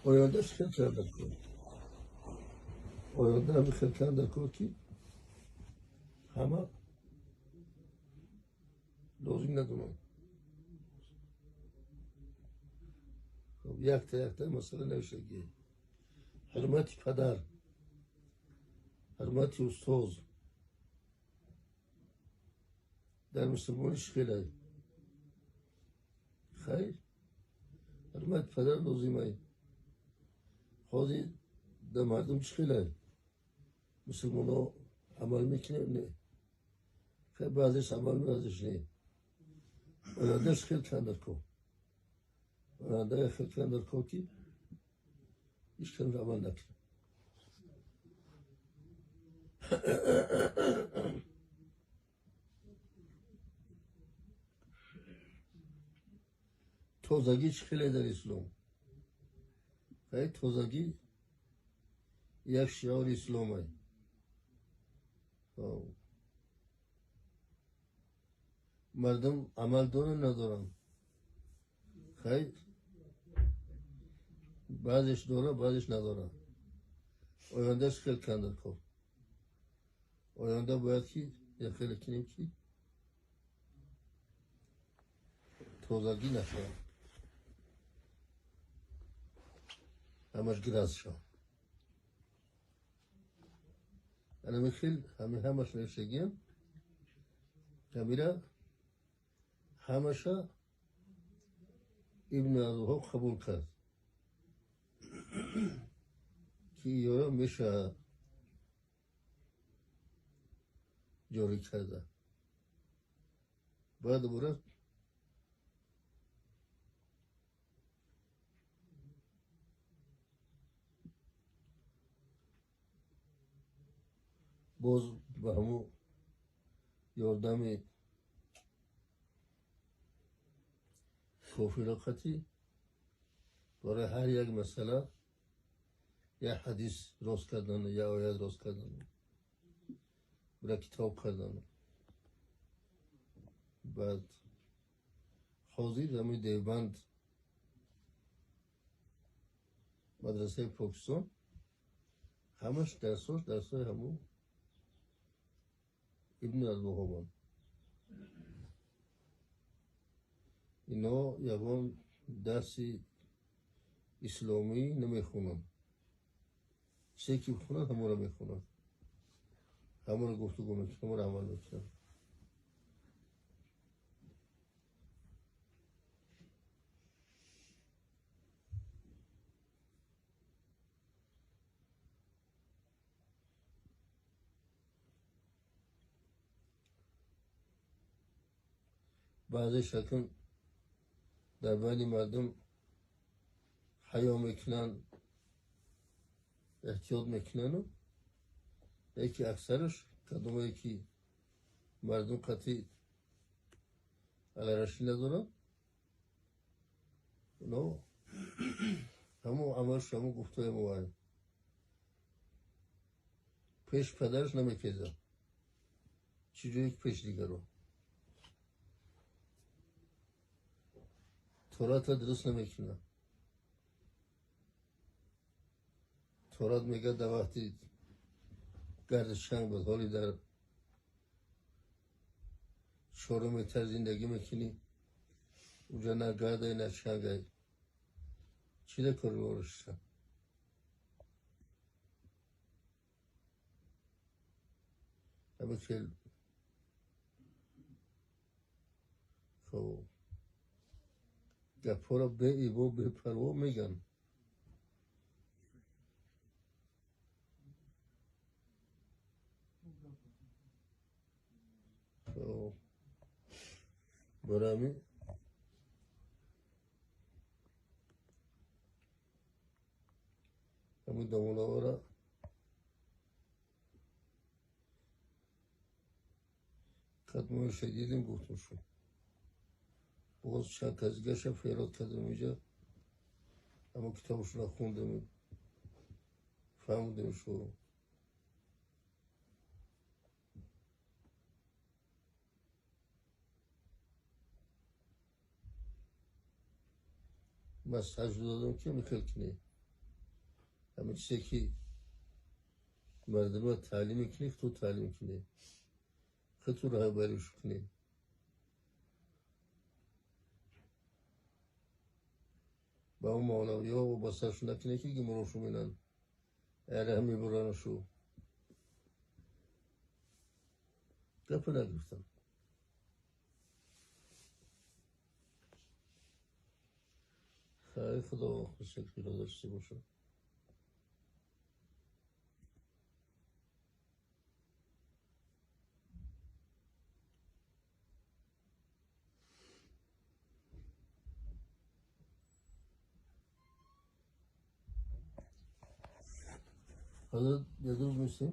Оянда хел карда кор. Оянда ҳами хел карда кор, ки ҳама лозим надонанд. Хоб, якта якта масъала навиштагӣ. Ҳурмати падар, ҳурмати устоз дар мусулмонӣ чӣ хелай? Хайр, ҳурмати падар лозимай. Ҳозир дар мардум чӣ хелай? Мусулмонҳо амал мекунанд? Не. Хайр, баъзеш амал, баъзеш не. Оянда чӣ хел карда кор? Оянда хел карда кор, ки ҳеҷ кас амал накунад. Тозагӣ чӣ хеле дар ислом? Хайр, тозагӣ як шиори исломай. Мардум амал доранд, надоранд? Хайр, баъзеш дорад, баъзеш надорад. Оянда чӣ хел карда кор? Оянда бояд ки як хеле кунем, ки тозагӣ нашавад, ҳамаш граз шавад. Анами хел ҳами ҳамаш навиштагиам. Ҳамира ҳамаша Ибни Абдулваҳҳоб қабул кард, ки ёро мешавад ҷорӣ карда. Баъд дубора боз ба ҳамун ёрдами кофироқатӣ барои ҳар як масъала як ҳадис рост кардану як оят рост кардану бира китоб кардану. Баъд ҳозир ҳамин Девбанд, мадрасаи Покистон, ҳамаш дарсош дарсои ҳамун Ибни Абдулваҳҳобанд. Ино ягон дарси исломӣ намехонанд. Чизе ки бихонанд, ҳамонро мехонанд, ҳамонро гуфтугӯ мекунанд, ҳамонро амал мекунанд. Баъзе шакл дар байни мардум ҳаё мекунанд, эҳтиёт мекунану, яке аксараш кадомое ки мардум қатъи аларашӣ надоранд, оно ҳамон амалш ҳамон гуфтаи мовай. Пеш падараш намекезад, чӣ ҷое ки пеш дигаро. Тората дуруст намекунад. Торат мегӯяд, дар вақти гарди чанг буд, ҳоли дар чорум этаж зиндагӣ мекунӣ, уҷа на гардай, на чангай. Чӣ дар кори воришта? Ҳама хел хоб гапҳоро беибо, бепарво мегӯянд. Хоб, барои ҳамин ҳамин домулаҳоро кадмоиша дидем, гуфтем шуд. Боз чанд кас дигаша ферод кардем инҷа, ҳама китобашонро хондем, фаҳмидем шу. Маслиҳат додам, ки михел кунӣ. Ҳамин чизе ки мардума таълим мекунӣ, худту таълим кунӣ, худту раҳбариш кунӣ. Ба он мавлавиҳо вобасташу накунӣ, ки гумроҳшу менанд, араҳ мебуранашу. Гапа нагирифтам. Хай, Худо шакли дошта бошад. Ҳазрат, як рӯз мешем.